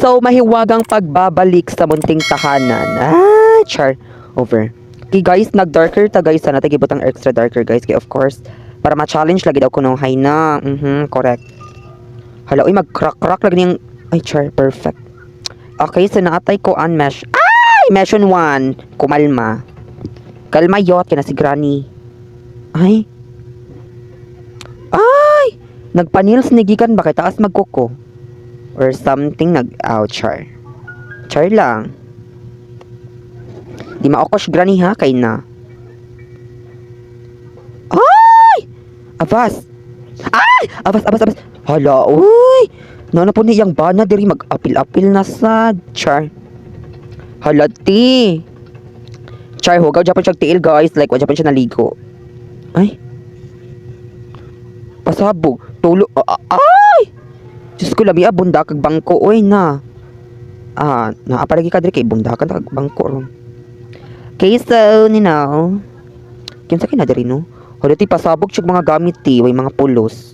So, mahiwagang pagbabalik sa munting tahanan. Ah, char. Over. Okay guys, nag-darker ta, guys. Sana tayo gibutang extra darker, guys. Kaya of course, para ma-challenge lagi daw kuno hay na. Correct. Hala, uy, mag-crack-crack lagi niyang. Ay, char, perfect. Okay, so naatay ko an mesh. Ay! Mission 1. Kumalma. Kalma yot, kina si Granny. Ay. Ay! Nagpanils ni gikan ba kay taas magkuko? Or something nag out, char. Char lang. Di maokos, Granny, ha kay na. Ay! Avas! Ay! Avas, avas, avas. Hala, uy! Nana po ni iyang bana diri, mag-apil-apil na sad. Char. Hala, ti. Char, hugaw japon siya tiil, guys. Like, wa japon siya naligo. Ay. Pasabog. Tulo. Ah, ah, ay! Diyos ko, lami ah, bunda kag bangko. Uy, na. Ah, naapalagi ka diri kay bunda kag bangko ron. Okay, so, kinsa kay na diri, no? Hala, ti, pasabog siya mga gamit, ti. Way mga pulos.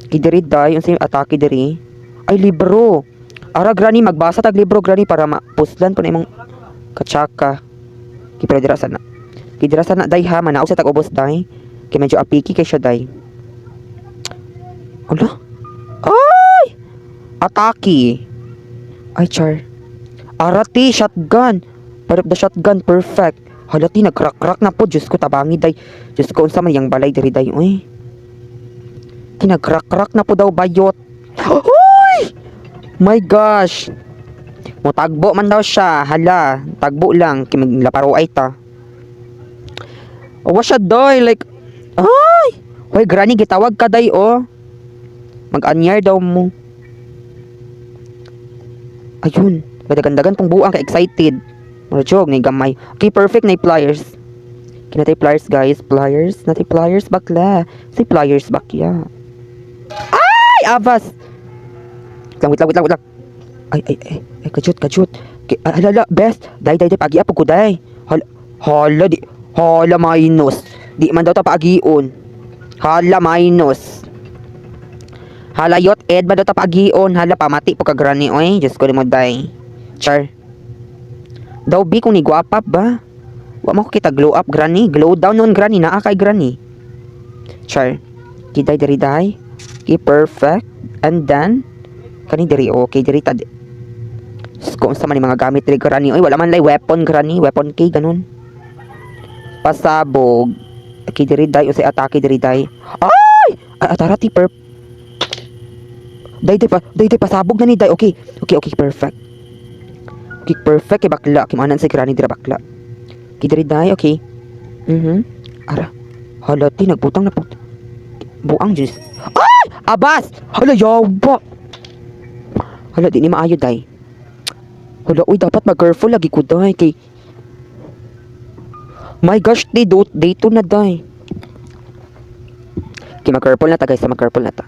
Kay diri, day, unsay atake diri? Ay, libro. Ara, Granny, magbasa tag libro, Granny, para mapuslan po na imong katsaka. Kay pero dira sana. Kay dira sana, day, ha, manaog sa tag ubos, day. Kay medyo apiki kay siya, day. Ala? Ay! Atake. Ay, char. Arati, shotgun. Part of the shotgun, perfect. Hala, ti, nag-crack-crack na po. Diyos ko, tabangi, day. Diyos ko, unsa man yang balay diri, day. Uy. Ti, nag-crack-crack na po daw, bayot. Uy! My gosh. Mutagbo man daw siya. Hala, tagbo lang. Kay maglaparo ay ta. Wa siya, doy. Like, ay! Hoy, Granny, gitawag ka, day, oh. Mag-anyar daw mo. Ayun. Gadagandagan pong buang ka excited. Mura jog, nay gamay. Okay, perfect na pliers. Kinatay pliers, guys. Pliers. Natay pliers, bakla. Say pliers, bakya. Ay! Avas! Wait lang, wait lang, wait lang, wait lang. Ay, ay, ay, ay, kajut, kajut. Ki, ah, hala, best. Day, day, day, pagi ko, day. Hala, hala, di, hala, minus. Di man daw ta paagion. Hala, minus. Hala, yot, ed, man daw ta paagion. Hala, pamati po ka, Granny, oy. Diyos ko mo, day. Char. Daw, bi, kung ni gwapa ba? Wa man ko kita glow up, Granny. Glow down nun, Granny. Naa kay Granny. Char. Kiday, diri, day. Okay, perfect. And then, kani diri, okay, diri ta. Diyos ko, unsa man ni mga gamit diri, Granny. Oy, wala man lay weapon, Granny. Weapon key, ganun. Pasabog. Okay, diri, day. Unsay atake diri, day? Ay! Ay, atara ti per. Day, day, pa, day, day, pasabog na ni, day. Okay, perfect. Okay, perfect. Kay bakla. Kay manan sa Granny dira, bakla. Okay, diri, day. Okay. Ara. Hala, ti, nagbutang na po. Buang, Diyos. Ay! Abas! Hala, yawa! Hala, di ni maayo, day. Hala, uy, dapat mag-careful lagi ko, day. Kay. My gosh, di, do, dito na, day. Okay, mag-careful na ta, guys. Mag-careful na ta.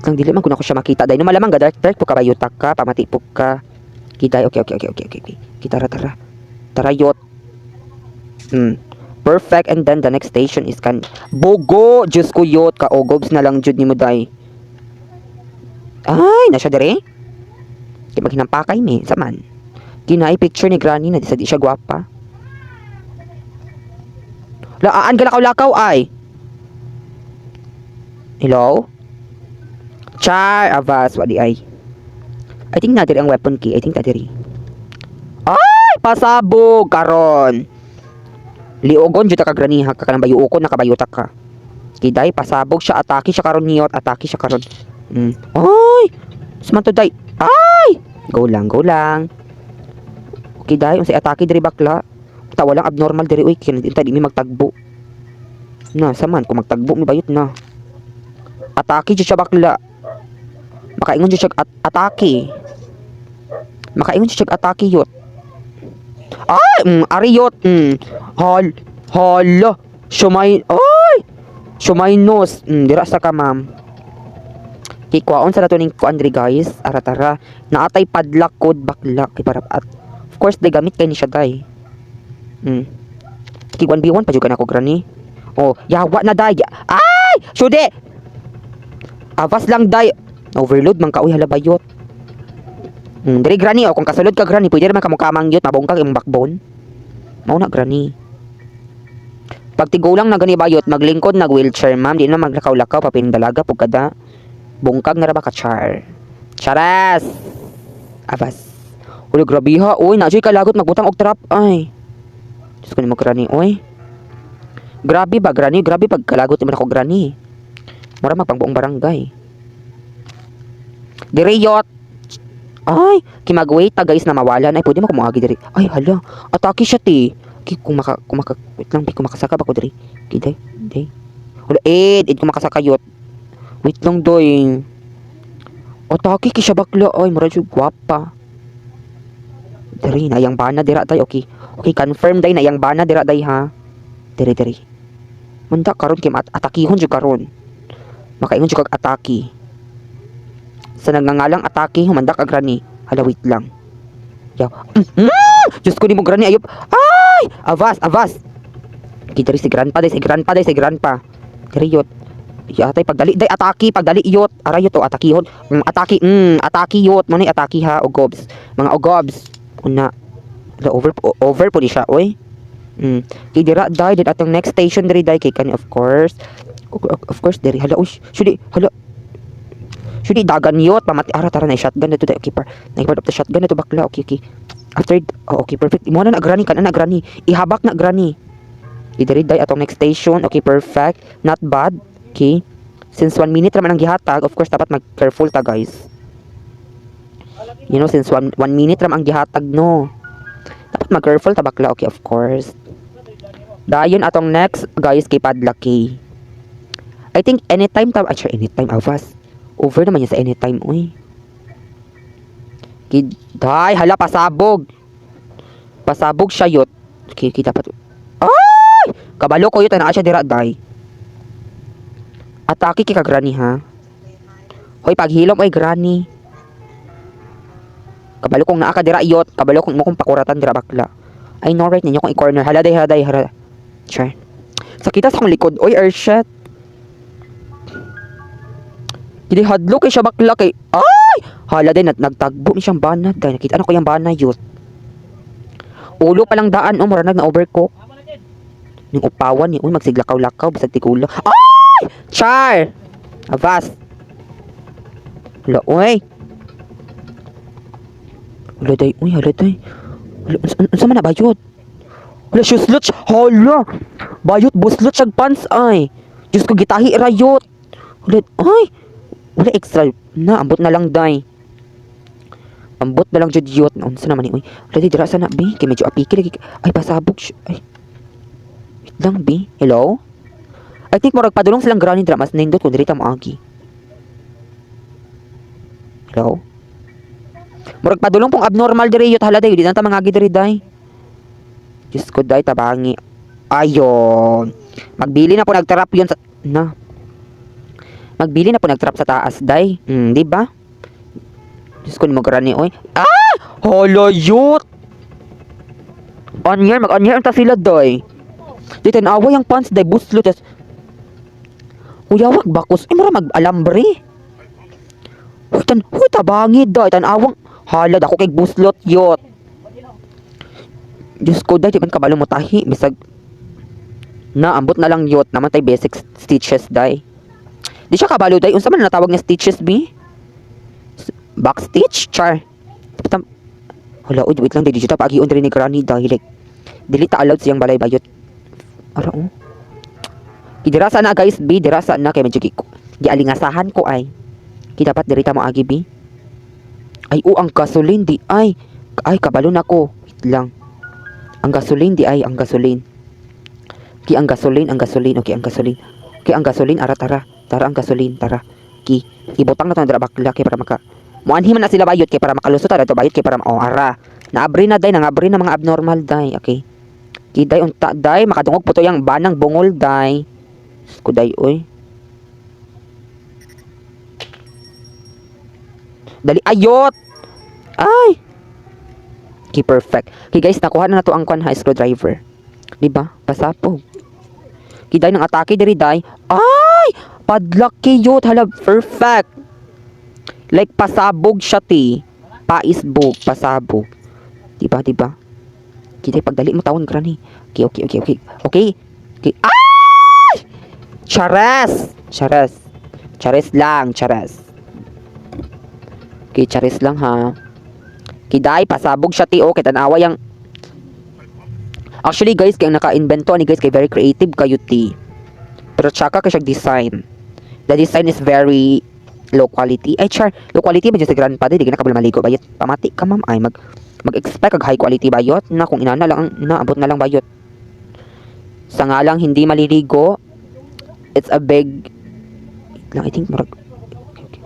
Lang dili man kun ako siya makita, day. No, malamang ga dark dark po ka, bayutak ka, pamati po ka. Kita, okay. Kita, tara, tara. Tara, yot. Perfect. And then the next station is kan Bogo! Diyos ko, yot. Kaogobs na lang jud ni mo, day. Ay, na siya dire. Kay maghinampakay mi, saman. Kinay picture ni Granny na di sa di siya gwapa. Laan ka lakaw-lakaw ay. Hello? Char, avas, wadi ay. I think nadiri ang weapon key. I think nadiri. Ay, pasabog karon. Liogon jud ka, Granny, ha, ka kanang bayuokon nakabayutak ka. Kiday pasabog siya, atake siya karon niyot, atake siya karon. Ay! Smanto, day. Ay! Go lang, go lang. Okay, day, unsay atake diri, bakla? Ta walang abnormal diri, uy, kay di mi magtagbo. Na, saman kung magtagbo mi, bayot na. Atake jud siya, bakla. Makaingon jud siya atake. Makaingon jud siya atake yot. Ay, ariyot. Hal, hala. Shumay, ay! Shumaynos. Dira sa ka, ma'am. Kikwaon sa nato ning kuan diri, guys. Ara, tara. Naatay padlock code, bakla kay para at of course di gamit kay ni siya, day. Kay 1v1 pa jud ka nako, Granny. Oh, yawa na, day. Ay! Shude! Avas lang, day. Overload man ka, uy, hala, bayot. Diri, granny, oh, kung kasulod ka, granny, pwede naman ka mukamang yut, mabungkag imong backbone. Mao na, granny. Pag tigulang na gani bayot, maglingkod nag wheelchair, ma'am, di na maglakaw-lakaw, papin dalaga pug kada. Bungkag na ra ba ka, char. Charas! Avas. Uy, grabe ha, uy, na kalagot magbutang og trap, ay. Diyos ko nimo, granny, uy. Grabe ba, granny? Grabe pag kalagot naman ako, granny. Mura magpang buong barangay. Dire yot. Ay, kimag-wait ta, guys, na mawalan. Ay, pwede mo kumuagi diri. Ay, hala. Atake siya ti. Ki kung maka wait lang, kung makasaka ba ko diri. Ki day, day. Hala, ed, ed kung makasaka yot. Wait lang, doy. Atake ki siya bakla. Ay, mura jud gwapa. Diri na yang bana dira day. Okay. Okay, confirm day na yang bana dira day ha. Diri diri. Munda karon kay atakihon jud karon. Makaingon jud kag atake. Sa nagngangalang atake, humanda ka, granny. Hala, wait lang. Yaw. Diyos ko nimo, granny, ayop. Ay! Avas, avas. Okay, diri si grandpa day, si grandpa day, si grandpa. Diri yot. Yatay pagdali day atake, pagdali yot. Aray yot o atakihon. Atake, atake yot. Mo ni atake ha, ogobs. Mga ogobs. Una. La over over po di siya, oy. Kay dira day din atong next station diri day kay kani, of course. Of course diri, hala, uy, shudi, hala. Shudi dagan yot pamati ara tara na shotgun na to day. Okay par. Na part of the shotgun na to bakla. Okay. After, oh, okay, perfect. Mo na na, granny, kana na, granny. Ihabak na, granny. Diri day atong next station. Okay, perfect. Not bad. Okay. Since 1 minute naman ang gihatag, of course dapat mag-careful ta, guys. Since one minute naman ang gihatag, no. Dapat mag-careful ta bakla. Okay, of course. Dayon atong next, guys, kay Padlaki. I think anytime ta, actually anytime avas. Over naman yan sa anytime, uy. Kid, day, hala, pasabog. Pasabog siya yot. Okay, dapat. Ay! Kabalo ko yot, ana siya dira, day. Atake kay ka, granny, ha. Hoy, paghilom oy, granny. Kabalo kong naa ka dira yot, kabalo kong imo kong pakuratan dira bakla. I know right ninyo kong i-corner. Hala day, hala day, hala. Sure. Sakita sa akong likod. Oy, Ershet. Hindi hadlo kay siya bakla kay. Ay! Hala day, nagtagbo ni siyang bana day. Nakita ano ko yung bana yot. Ulo pa lang daan, oh, mura nag na overcook. Ning upawan ni, uy, magsiglakaw-lakaw, bisag tigulo. Ay! Char! Avas! Hala, uy! Hala day, uy, hala day. Hala, unsa man na bayot? Hala, shoeslot! Hala! Bayot, buslot siyag pants, ay! Diyos ko, gitahi rayot! Hala, ay! Wala extra. Na, ambot na lang, day. Ambot na lang jud yot. Unsa naman ni, uy. Hala, day, dira sa na, bi. Kay medyo apiki lagi. Ay, pasabog siya. Ay. Wait lang, bi. Hello? I think murag padulong silang granny dira mas nindot kung diri ta moagi. Hello? Murag padulong pong abnormal diri yot, hala day, di na ta mangagi diri day. Diyos ko day, tabangi. Ayon. Magbili na po nagtrap yun sa na. Magbili na po nagtrap sa taas day. Di ba? Diyos ko nimo, granny, oy. Ah! Hala yut. On year, mag on year ta sila day. Di tan-away ang pants day, buslo tas. Kuyawag bakos, ay mura mag alambre. Huy, tan, huy, tabangi day, tan-awang. Hala, dako kay buslot yot. Diyos ko day, di man kabalo mo tahi, bisag na ambot na lang yot, naman tay basic stitches day. Di siya kabalo day, unsa man natawag nga stitches bi? Back stitch char. Hala, uy, wait lang, di dito paagion diri ni granny dahil like dili ta allowed siyang balay bayot. Ara oh. Dira sa na, guys, b, dira sa na kay medyo gialingasahan ko ay. Ki dapat diri ta mo agi bi. Ay, oh, ang gasoline di ay. Ay, kabalo na ko. Wait lang. Ang gasoline di ay, ang gasoline. Ki ang gasoline, ang gasoline, okay, ang gasoline. Ki ang gasoline, ara tara. Tara ang gasoline, tara. Ki ibutang na to na bakla kay para maka Muanhi man na sila bayot kay para makalusot ta to bayot kay para oh ara. Naabri na day, nangabri na mga abnormal day, okay. Ki day unta day makadungog po to yang banang bungol day. Kuday oy. Dali ayot. Ay. Okay, perfect. Okay guys, nakuha na nato ang kwan ha, screwdriver. Di ba? Pasapog. Kiday ng atake diri day. Ay! Padlock yot, hala, perfect. Like pasabog siya ti. Paisbog, pasabog. Diba, diba? Kita pagdali mo tawon, granny. Okay. Okay. Ay! Chares! Chares. Chares lang, chares. Okay, chares lang ha. Kiday, pasabog siya ti, oh, kay tanawa yang. Actually guys, kay ang naka-invento ani guys kay very creative kayo ti. Pero tsaka kay siya design. The design is very low quality. Ay char, low quality ba dyan sa grandpa, di na ka maligo bayot. Pamati ka, ma'am, ay mag-expect kag high quality bayot na kung inana lang ang naabot na lang bayot. Sa nga lang hindi maliligo, it's a big lang I think murag okay.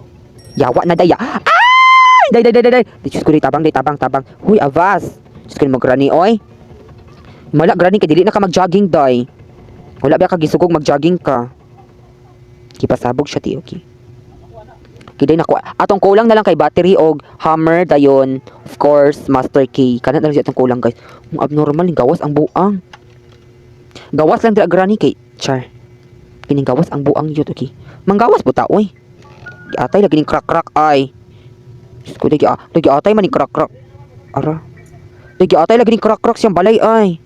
Yawa na daya. Ay! Day day day day day. Di, Diyos ko, di tabang, di tabang tabang. Huy, avas. Diyos ko mo granny oy. Mala granny kay dili na ka mag-jogging day. Wala ba ka gisugog mag-jogging ka? Kipasabog siya ti, okay. Kiday nako atong kulang na lang kay battery og hammer, dayon of course master key. Kana na lang siya atong kulang, guys. Ang abnormal ning gawas ang buang. Gawas lang dira granny kay char. Kining gawas ang buang yun, okay. Manggawas po ta oy. Atay lagi ning krak-krak ay. Diyos ko, lagi, ah, lagi atay man ning krak-krak. Ara. Lagi atay lagi ning krak-krak siyang balay ay.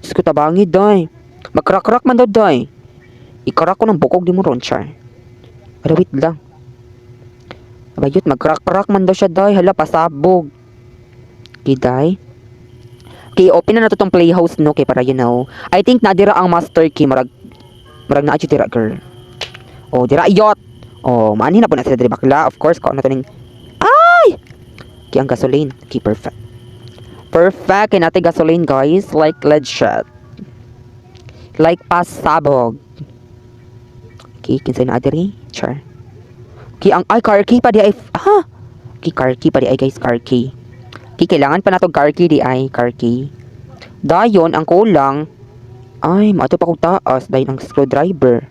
Diyos ko, tabangi day. Magkrak-krak man daw day. Ikarak ko ng bukog di mo ron, char. Ara, wait lang. Abayot, magkrak-krak man daw siya day. Hala, pasabog. Okay, day. Okay, open na nato tong playhouse, no? Kay para. I think nadira ang master key. Murag naa dira, girl. Oh, dira iyot. Oh, maanhin na po na sila diri bakla. Of course, kaon na to ning. Ay! Okay, ang gasoline. Okay, perfect. Perfect. Kay natin gasoline, guys. Like legit. Like pasabog. Okay, kinsay na diri? Char. Okay, ang ay car key pa di ay ha. Okay, car key pa di ay, guys, car key. Okay, kailangan pa nato car key di ay, car key. Dayon ang kulang ay maato pa kog taas dayon ang screwdriver.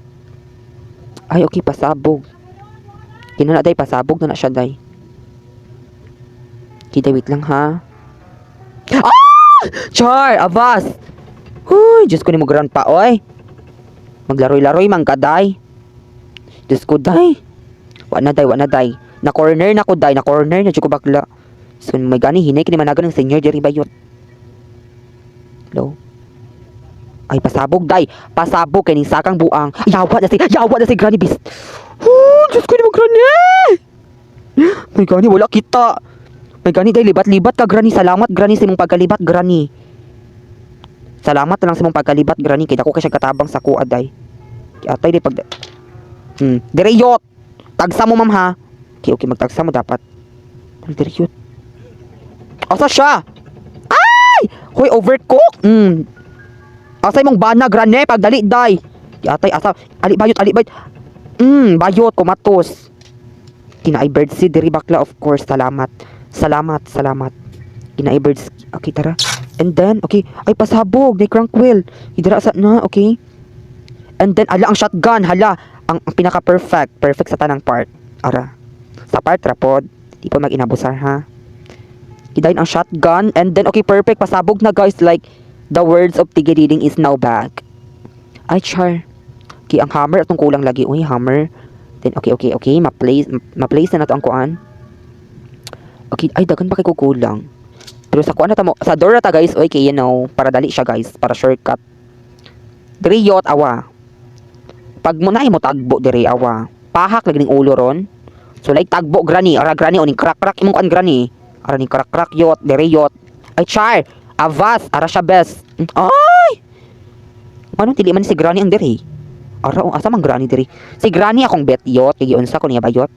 Ay, okay, pasabog. Kina na day, pasabog na na siya day. Okay, day, wait lang ha. Ah! Char, avas. Huy, Diyos ko ni mo grandpa oy. Maglaroy-laroy man ka day. Diyos ko day. Wa na day, wa na day. Na corner na ko day, na corner na jud ko bakla. So may gani hinay kini managan ng senior diri bayot. Hello. Ay pasabog day, pasabog kay ning sakang buang. Yawa na si Granny Beast. Oh, Diyos ko ni mo Granny. May gani wala kita. May gani day, libat-libat ka Granny. Salamat Granny sa imong pagkalibat Granny. Salamat na lang sa imong pagkalibat Granny kay dako kay siya katabang sa kuha day. Atay di pag Direyot. Tagsa mo, ma'am, ha. Okay, magtagsa mo dapat. Direyot. Asa siya? Ay! Hoy, overcook. Asa imong bana Granny pagdali day. Atay asa ali bayot, ali bayot. Bayot kumatos. Kinaay bird seed diri bakla, of course. Salamat. Salamat, salamat. Kinaay birds. Okay, tara. And then, okay, ay pasabog, ni crank wheel. Idira sa na, okay. And then, ala ang shotgun, hala, ang pinaka perfect, perfect sa tanang part. Ara. Sa part rapod, di pa mag-inabusar ha. Idayon ang shotgun and then okay, perfect, pasabog na guys, like the words of Tigididing is now back. Ay char. Okay, ang hammer atong kulang lagi. Uy, hammer. Then okay, ma-place na nato ang kuan. Okay, ay dagan pa kay kulang. Pero sa kuan na ta mo, sa door na ta guys, okay, para dali siya guys, para shortcut. Diri yot awa. Pag mo na mo tagbo diri awa. Pahak lagi ning ulo ron. So like tagbo granny, ara granny oning krak-krak imong kuan granny. Ara ning krak-krak yot, diri yot. Ay char, avas, ara siya best. Ay! Anong dili man si granny ang diri? Ara, oh, asa man granny diri? Si granny akong bet yot, kay giunsa ko niya bayot.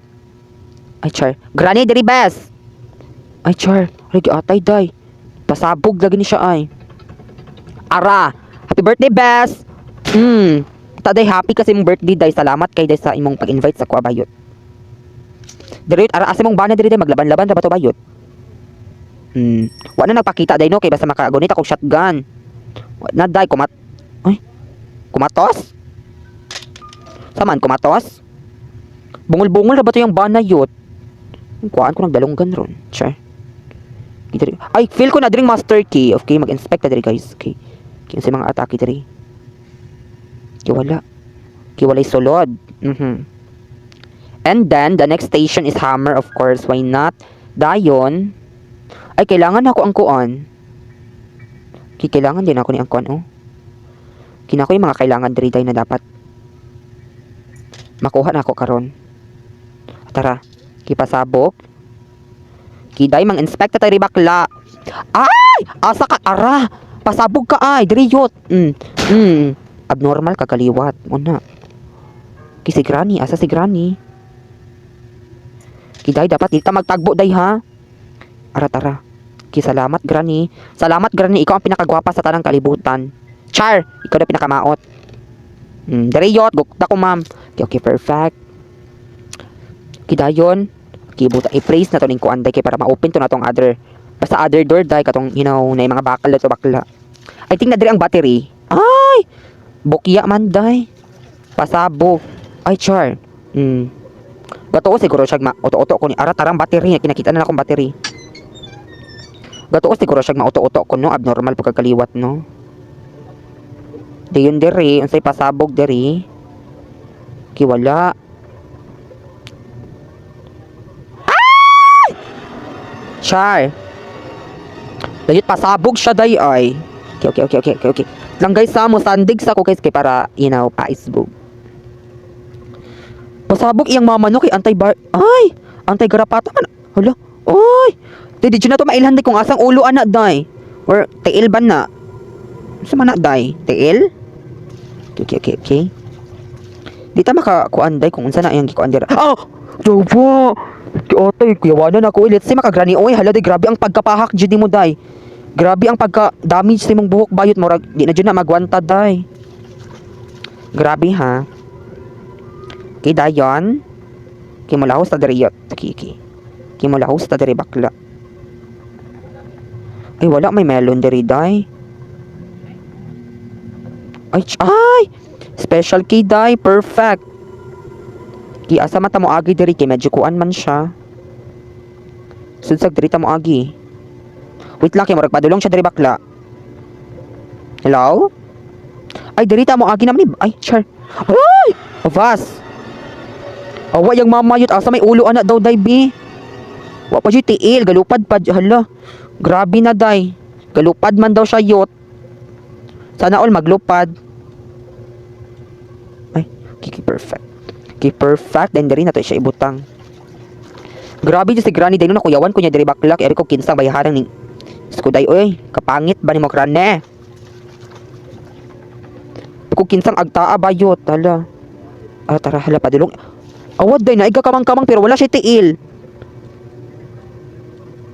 Ay char, granny diri best. Ay char, ay atay day. Pasabog lagi ni siya ay. Ara, happy birthday best. Taday happy kasi imong birthday day. Salamat kay day sa imong pag-invite sa kuha bayot. Diri ara asa imong bana diri day, maglaban-laban ra ba to bayot? Wa na nagpakita day no kay basta makagunit ako shotgun. Wa na day kumat. Ay. Kumatos? Saman kumatos? Bungol-bungol ra ba to yung bana yot? Kuhaan ko nagdalunggan ron. Char. Diri. Ay, feel ko na diring master key. Okay, mag-inspect na diri guys. Okay. Okay, sa mga atake diri. Okay, wala. Okay, walay sulod. And then, the next station is hammer, of course. Why not? Dayon, ay, kailangan ako ang kuan. Ki kailangan din ako ni ang kuan, oh. Kina ko yung mga kailangan diri day na dapat makuha na ako karon. Tara, kipasabog. Kiday mang inspect ta bakla. Ay! Asa ka ara? Pasabog ka ay, diri yot. Abnormal ka kaliwat. Una. Ki si Granny, asa si Granny? Kiday dapat di ta magtagbo day ha. Ara, tara. Ki salamat, Granny. Salamat, Granny, ikaw ang pinakagwapa sa tanang kalibutan. Char, ikaw na pinakamaot. Diri yot, gukta ko, ma'am. Okay, perfect. Kidayon, kibuta i-place na to ning kuan day kay para ma-open to na tong other basta other door day katong na yung mga bakal to bakla. I think na diri ang battery. Ay! Bukya man day. Pasabog. Ay, char. Gatuo siguro siya ma uto-uto ko ni ara tarang battery, kinakita na akong battery. Gatuo siguro siya mauto-uto ko, no, abnormal pagkakaliwat, no. Dayon diri unsay pasabog diri? Kiwala. Ay! Char. Dayot pasabog siya day ay. Okay. Lang guys sa mo sandig sa ko guys kay para paisbog. Pasabog iyang mama no kay antay bar ay, antay garapata man. Hala. Oy. Di di na to mailhan di kung asang ulo ana day. Or tiil ba na? Sa man na day? Tiil? Okay. Di ta makakuan day kung unsa na iyang gikuan dira. Oh! Jowa! Di atay, kuyawanan ako. Let's say makagrani. Oy, hala day, grabe ang pagkapahak jud nimo day. Grabe ang pagka damage sa imong buhok bayot, murag di na jud na magwanta day. Grabe ha. Okay, dayon. Kay mulahos ta diri yot. Okay. Kay mulahos ta diri bakla. Ay, wala may melon diri day. Ay, ay! Special key day, perfect. Ki asa man ta mo agi diri kay medyo kuan man siya. Sudsag diri ta mo agi. Wait lang kay murag padulong siya diri bakla. Hello? Ay, diri ta mo agi naman ni. Ay, char. Ay! Avas. Awa yang mamayot asa may ulo ana daw day bi. Wa pa jud tiil, galupad pa hala. Grabe na day. Galupad man daw siya yot. Sana all maglupad. Ay, okay, perfect. Okay, perfect. Then diri na to siya ibutang. Grabe jud si Granny day no, nakuyawan ko niya diri bakla kay ko kinsang bayaran ning Skuday oy, kapangit ba ni mo Granny? Ko kinsang agtaa bayot, hala. Ah, tara, hala padulong. Awad day na kamang-kamang pero wala siya tiil.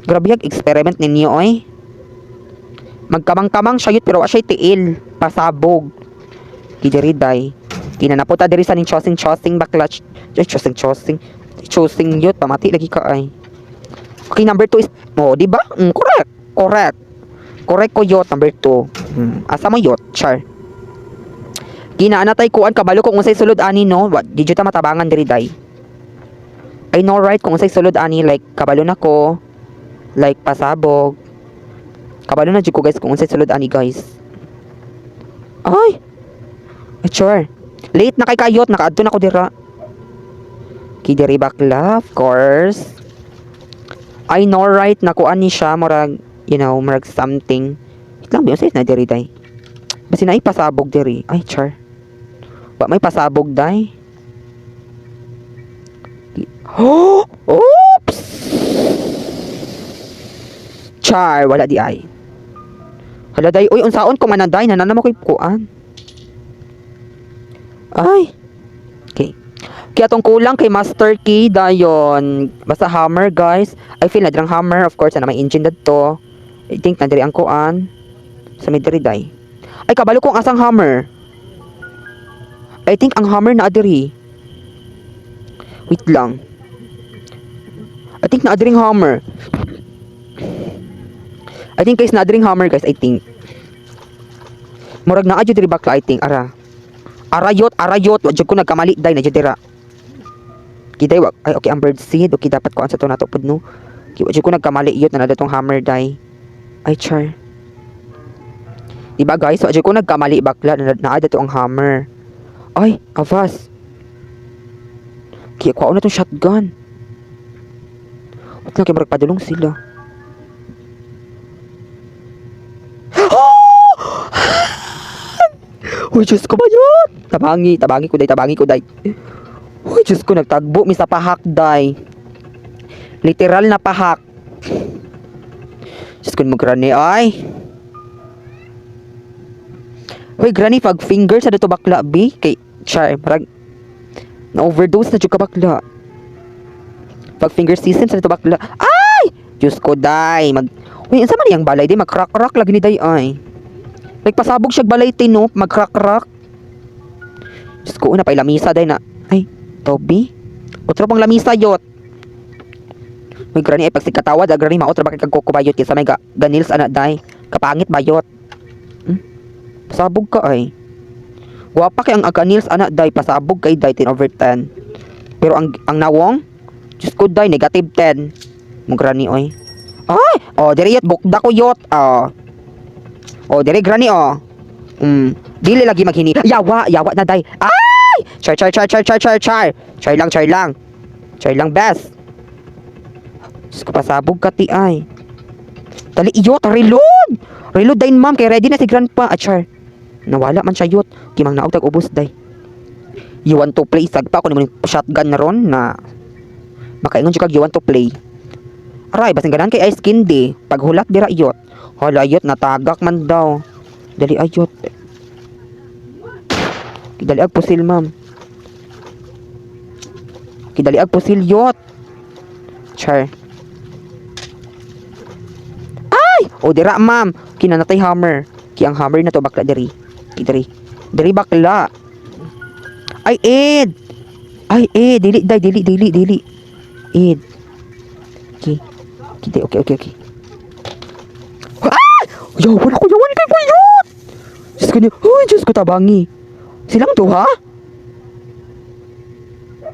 Grabe ag experiment ninyo oy. Magkamang-kamang siya yut pero wala siya tiil. Pasabog. Kidiri day. Kinanapo ta diri sa ning chosing chosing bakla. Ay, chosing chosing. Chosing yut pamati lagi ka ay. Okay, number 2 is oh, di ba? Correct. Correct. Correct ko yot number 2. Asa mo yot? Char. Ginaana tay kuan kabalo kung unsay sulod ani no. Wa di jud ta matabangan diri day. I know right kung unsay sulod ani, like kabalo na ko like pasabog. Kabalo na jud ko guys kung unsay sulod ani guys. Ay. Ay, sure. Late na kay kayot nakaadto na ko dira. Kidiri bakla, of course. I know right na kuan ni siya murag murag something. Wait lang, unsay na diri day? Basi na pasabog diri. Ay, char. Wa may pasabog day. Oh! Oops! Char, wala di ay. Hala day, uy, unsaon ko man day, nanana mo koy kuan. Ay. Okay. Kaya tong kulang kay master key dayon. Basta hammer guys. I feel na dirang hammer, of course na may engine dadto. I think na diri ang kuan. Sa may diri day. Ay, kabalo kong asang hammer. I think ang hammer na diri. Wait lang. I think na diring hammer. I think guys na diring hammer guys, I think. Murag naa jud diri bakla, I think ara. Arayot, arayot, wa jud ko nagkamali day na jud dira. Kiday wa ay okay ang bird seed, okay dapat kuan sa to nato pud no. Ki wa jud ko nagkamali yot na datong hammer day. Ay, char. Diba guys, wa jud ko nagkamali bakla na naa dato ang hammer. Ay, avas. Kaya kuha na tong shotgun. At lang kay murag padulong sila. Oh! Uy, Diyos ko ba yun? Tabangi, tabangi ko day, tabangi ko day. Uy, Diyos ko, nagtagbo mi sa pahak day. Literal na pahak. Diyos ko mo, granny, ay. Uy, granny, pag finger sa dito bakla, bi. Kay, char, parang, na-overdose na jud ka bakla. Pag finger season sa dito bakla. Ay! Diyos ko, day. Uy, unsa man iyang balay, day? Mag-crack-crack lagi ni day, ay. Like, pasabog siya balay, tino. Mag-crack-crack. Diyos ko, una pa lamisa, day na. Ay, Toby? Otro pang lamisa, yot. Uy, granny, ay, pagsikatawad, ah, granny, maotro ba kay kagkukubayot kaysa may ganils, ana, day. Kapangit, bayot. Pasabog ka, ay. Gwapa kay ang aganils, ana, day. Pasabog kay, day, 10 over 10. Pero ang nawong, Diyos ko, day, negative 10. Mo, granny, oy. Ay! Oh, diri yot, bukda ko yot. Oh. Oh, diri granny, oh. Dili lagi maghini. Yawa, yawa na day. Ay! Char, char, char, char, char, char, char. Char lang, char lang. Char lang, best. Diyos ko, pasabog ka, ti, ay. Dali, iyot, reload! Reload din, ma'am, kay ready na si grandpa. Ah, char. Nawala man siya, yot. Kimang naog tag ubos, day. You want to play? Sagpa ko naman yung shotgun na ron na makaingon siya kag you want to play. Aray, basin ganan kay ice candy. Paghulat dira yot. Hala yot, natagak man daw. Dali ayot. Kidali ag pusil, ma'am. Kidali ag pusil yot. Char. Ay! O dira, ma'am. Kinanatay hammer. Ki ang hammer na to bakla diri. Ki diri. Diri bakla. Ay Ed. Ay Ed, dili day, dili dili dili. Ed. Okay. Okay, okay. Ah! Yawan ako, yawan kay kuya! Diyos ko niyo, ay, Diyos ko, tabangi. Silang duha?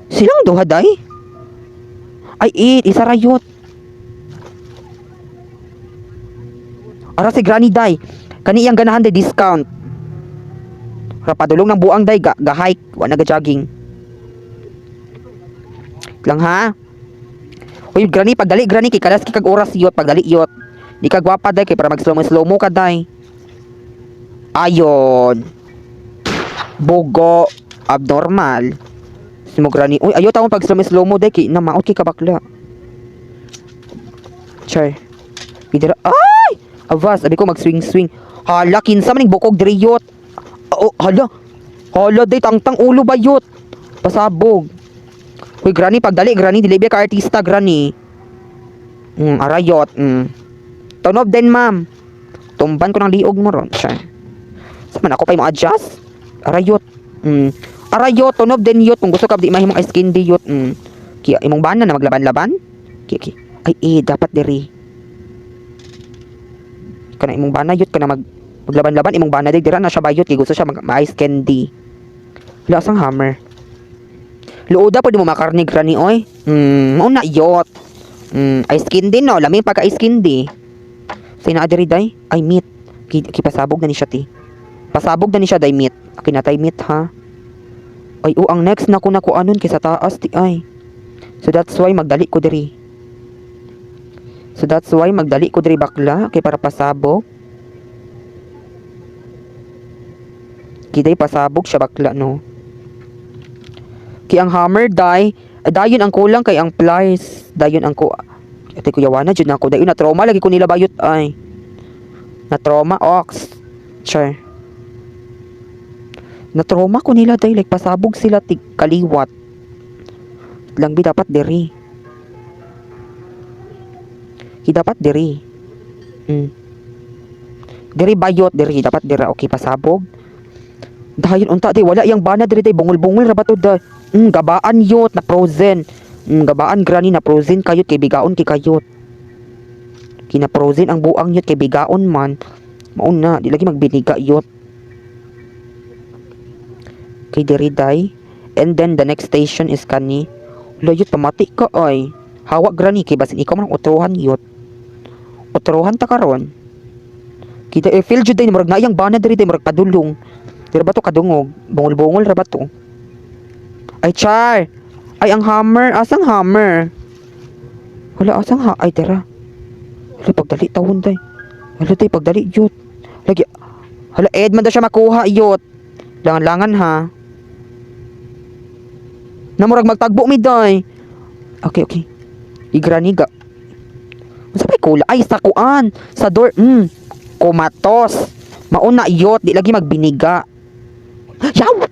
Silang duha, day? Ay, it, isa rayot. Ara si Granny, day. Kani iyang ganahan, day, discount. Rapadulong ng buang, day, ga hike, wa na ga jogging. Lang ha? Uy, Granny, pagdali, Granny, kay kalas kay kag oras yot, pagdali yot. Di ka gwapa, day, kay para mag slow mo slow mo ka, day. Ayon. Bugo abnormal. Si mo Granny. Uy, ayo tawon pag slow mo slow mo, day, kay na maot kay kabakla. Char. Pidira. Ay! Avas, abi ko mag swing swing. Hala, kinsa man ning bukog diri yot. Oh, hala. Hala, day, tangtang ulo ba yot? Pasabog. Uy, Granny, pagdali, Granny, dili ba ka artista, Granny? Arayot. Tunob din, ma'am. Tumban ko ng liog mo ron. Char. Sa man ako pa mo adjust? Arayot. Arayot, tunob din yot. Kung gusto ka, di mahimong ice candy yot. Kaya, imong bana na maglaban-laban? Kaya, kaya. Ay, eh, dapat diri. Kana imong bana yot, kana maglaban-laban, imong bana di, dira na siya bayot, kay gusto siya mag ice candy. Wala sang hammer. Luoda pwede mo makarni granny oy. Mao na yot. Ice candy no, lami pagka ice candy. Say na diri day, ay meat. Ki pasabog na ni siya ti. Pasabog na ni siya day meat. Okay na tay meat ha. Ay oh, ang next na ko na ko anon kay sa taas ti ay. So that's why magdali ko diri. So that's why magdali ko diri bakla kay para pasabog. Kiday pasabog siya bakla no. Kay ang hammer day, dayon ang kulang kay ang plies, dayon ang ko. Ate kuya wana jud na ako dayon na trauma lagi ko nila bayot ay. Na trauma ox. Char. Na trauma ko nila day like pasabog sila tig kaliwat. Lang bi dapat diri. Ki dapat diri. Diri bayot diri dapat dira okay pasabog. Dayon unta day wala yang bana diri day bungol-bungol ra ba to day. Gabaan yot na frozen. Gabaan granny na frozen kayot kay bigaon kay kayot. Kina frozen ang buang yot kay bigaon man. Mauna na di lagi magbiniga yot. Kay diri day. And then the next station is kani. Layot pamati ka ay. Hawa granny kay basin ikaw man ang utrohan yot. Utrohan ta karon. Kita e feel jud day murag na iyang bana diri day murag padulong. Dira ba to kadungog? Bungol-bungol ra ba to? Ay char. Ay ang hammer, asang hammer? Wala, asang ha? Ay, tara. Hala, pagdali tawon day. Hala, day, pagdali, yut. Lagi, hala, Ed, man daw siya makuha, yut. Langan-langan, ha? Namurag magtagbo mi, day. Okay. Igrani ga. Unsa pa'y kula? Ay, sa kuan. Sa door. Kumatos. Mauna, yot. Di lagi magbiniga. Yaw!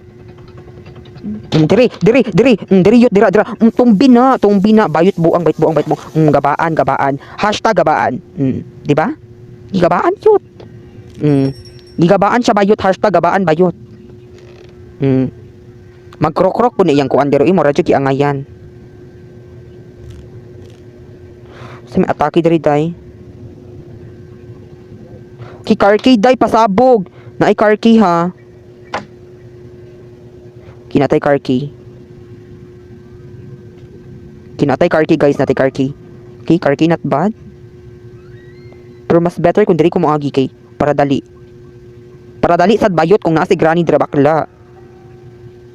Diri, diri, diri, diri yut, dira, dira. Tumbi na, tumbi na. Bayot buang, bayot buang, bayot buang. Gabaan, gabaan. #gabaan. Di ba? Gigabaan yut. Gigabaan siya bayot, #gabaan bayot. Magkrok-krok po ni iyang kuan dero imo radyo giangayan. Sa may atake diri day. Ki car key day pasabog. Naay car key ha. Kinatay car key. Kinatay car key guys, natay car key. Okay, car key not bad. Pero mas better kung diri ko moagi kay para dali. Para dali sad bayot kung naa si granny dira bakla.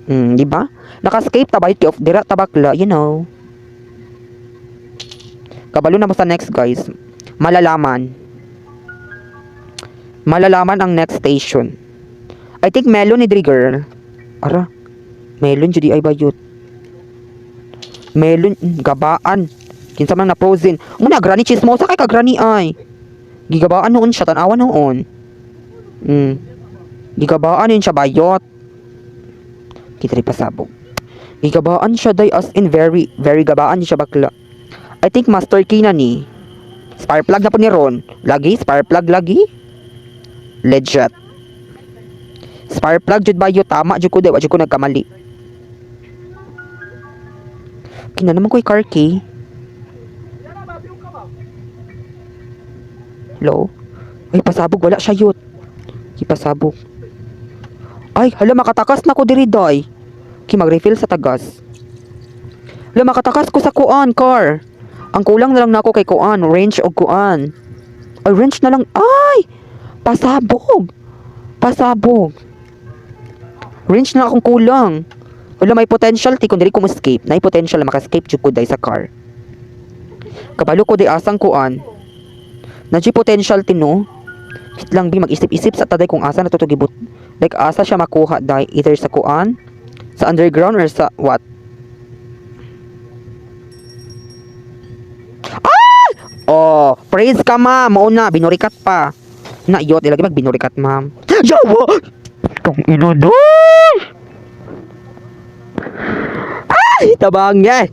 Di ba? Naka-escape ta bayot kay of dira ta bakla. Kabalo na mo sa next guys. Malalaman. Malalaman ang next station. I think melon ni diri girl. Ara. Melon jud ay bayot. Melon gabaan. Kinsa man na frozen. Muna granny chismosa kay ka granny ay. Gigabaan noon siya tan-awan noon. Gigabaan yun siya bayot. Kita rin pasabog. Gigabaan siya day as in very very gabaan siya bakla. I think master key na ni. Spark plug na po ni Ron. Lagi, spark plug lagi. Legit. Spark plug jud bayot tama jud ko day wa jud ko nagkamali. Kina naman ko'y car key. Hello? Ay, pasabog. Wala siya yut. Ki pasabog. Ay, hala, makatakas na ko diri, day. Ki mag-refill sa tagas. Hala, makatakas ko sa kuan, car. Ang kulang na lang nako kay kuan, wrench o kuan. Ay, wrench na lang. Ay! Pasabog. Pasabog. Wrench na akong kulang. Wala, may potential ti kung diri ko mo-escape. Nay potential na maka-escape jud ko day sa car. Kabalo ko di asang kuan. Nadji potential ti no. Wait lang bi mag-isip-isip sa taday kung asa na to gibut. Like asa siya makuha day either sa kuan, sa underground or sa what? Ah! Oh, praise ka ma'am. Mao na binurikat pa. Na yot ilagi magbinurikat ma'am. Yawa! Tong ino doy! Ay, tabangge.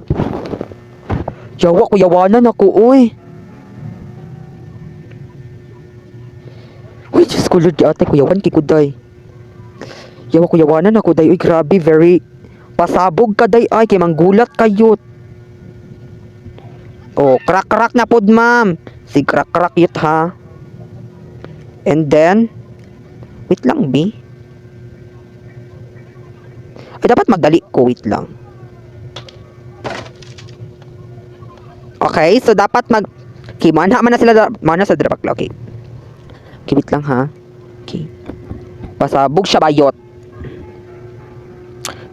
Yawa ko yawanan ako oy. Uy, Diyos ko Lord, ate, kuyawan kay kuday. Yawa kuyawanan ako day. Uy, grabe, very pasabog ka day ay kay manggulat kayot. Oh, crack-crack na pod ma'am. Si crack-crack yut ha. And then, wait lang bi. Ay, dapat magdali ko. Wait lang. Okay, so dapat mag... Okay, manha man na sila. Mana sa drabakla. Okay. Okay, wait lang ha. Okay. Pasabog siya bayot.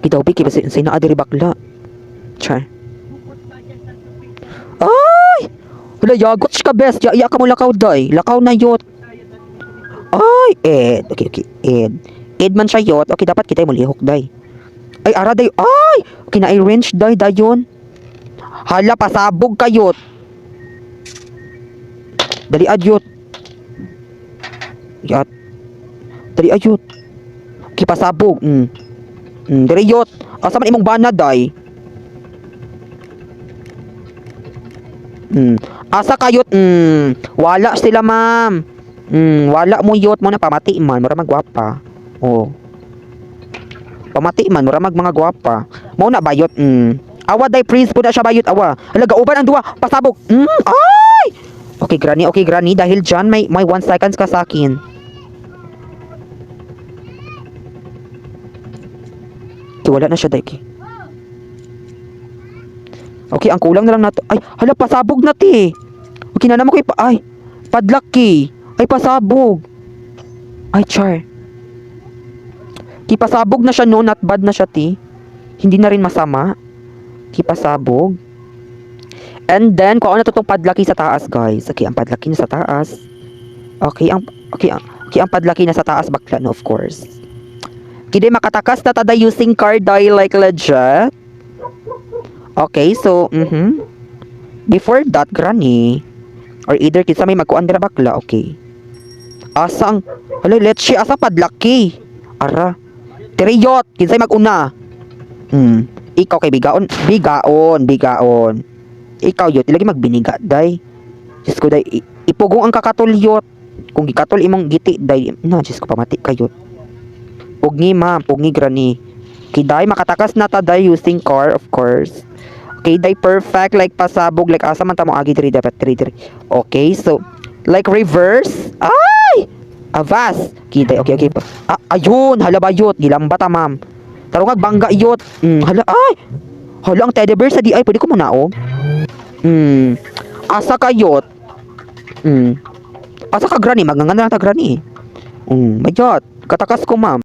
Kita ubi, kaya sa naa diri bakla. Char. Ay! Wala, yagot siya ka best. Ya, ya ka mo lakaw day. Lakaw na yot. Ay, Ed. Okay. Ed. Ed man siya yot. Okay, dapat kita mo lihok day. Ay, ara day. Ay! Okay, na wrench day dayon. Hala, pasabog kayot. Dali adyot. Yat. Dali ayot. Okay, pasabog. Dali yot. Asa man imong bana day? Asa kayot? Wala sila, ma'am. Wala mo yot mo na pamati man, mura magwapa. Oh. Pamati man, mura mag mga gwapa. Mo na bayot. Awa day prince po na siya bayot awa. Hala gauban ang duwa, pasabog. Ay! Okay granny, dahil dyan may 1 seconds ka sa akin. Okay, wala na siya day. Okay. Okay, ang kulang na lang nato. Ay, hala pasabog na ti. Okay na naman ko ipa ay, padlock key. Ay, pasabog. Ay, char. Ki pasabog na siya no, not bad na siya ti. Hindi na rin masama. Ki pasabog. And then, kung ano to tong padlock key sa taas, guys. Okay, ang padlock key na sa taas. Okay, ang padlock key na sa taas, bakla, no, of course. Kaya makatakas na tada using car die, like legit. Okay, so, Before that, granny. Or either kinsa may magkuan dira, bakla, okay. Asa ang, hala, let's see, asa padlock key? Ara. Tiriyot, kinsay maguna? Ikaw kay bigaon, bigaon, bigaon. Ikaw yot, ilagi magbiniga, day. Diyos ko, day, ipugong ang kakatulyot. Kung gikatol imong giti, day, na, Diyos ko, pamati kayot. Pugni, ma'am, pugni, granny. Kiday, makatakas na ta, day, using car, of course. Okay, day, perfect, like pasabog, like asa man ta mo agi diri, dapat diri diri. Okay, so, like reverse. Ay! Avas! Kiday, okay. Ah, ayun, hala bayot, gilamba ta, ma'am. Tarungag bangga yot. Hala, ay! Hala, ang teddy bear sa di ay, pwede ko muna, oh. Asa kayot? Asa ka, granny? Magangan na lang ta, granny. Mayot. Katakas ko, ma'am.